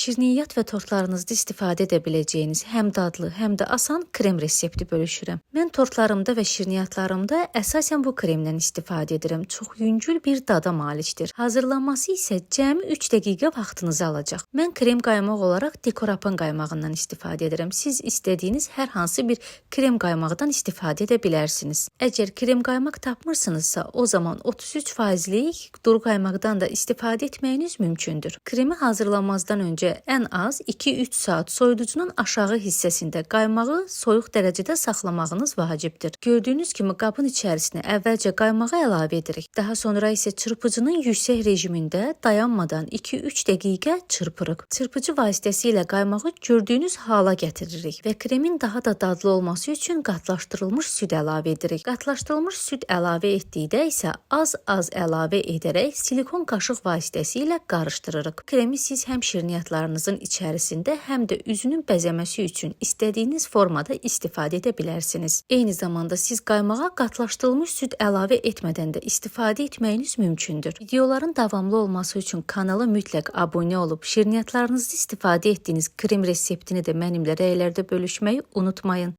Şirniyyat və tortlarınızda istifadə edə biləcəyiniz həm dadlı, həm də asan krem resepti bölüşürəm. Mən tortlarımda və şirniyyatlarımda əsasən bu kremdən istifadə edirəm. Çox yüngül bir dada malikdir. Hazırlanması isə cəmi 3 dəqiqə vaxtınızı alacaq. Mən krem qaymaq olaraq Dekorapın qaymağından istifadə edirəm. Siz istədiyiniz hər hansı bir krem qaymaqdan istifadə edə bilərsiniz. Əgər krem qaymaq tapmırsınızsa, o zaman 33 faizlik duru qaymaqdan da istifadə etməyiniz mümkündür. Kremi hazırlamazdan öncə ən az 2-3 saat soyuducunun aşağı hissəsində qaymağı soyuq dərəcədə saxlamağınız vacibdir. Gördüyünüz kimi qabın içərisinə əvvəlcə qaymağı əlavə edirik. Daha sonra isə çırpıcının yüksək rejimində dayanmadan 2-3 dəqiqə çırpırıq. Çırpıcı vasitəsilə qaymağı gördüyünüz hala gətiririk və kremin daha da dadlı olması üçün qatlaşdırılmış süd əlavə edirik. Qatlaşdırılmış süd əlavə etdikdə isə az-az əlavə edərək silikon qaşıq vasitəsilə qarışdırırıq. Kremi siz həm şirniyyatlarınızın içərisində, həm də üzünün bəzəməsi üçün istədiyiniz formada istifadə edə bilərsiniz. Eyni zamanda siz qaymağa qatlaşdırılmış süd əlavə etmədən də istifadə etməyiniz mümkündür. Videoların davamlı olması üçün kanala mütləq abunə olub şirniyyatlarınızda istifadə etdiyiniz krem reseptini də mənimlə rəylərdə bölüşməyi unutmayın.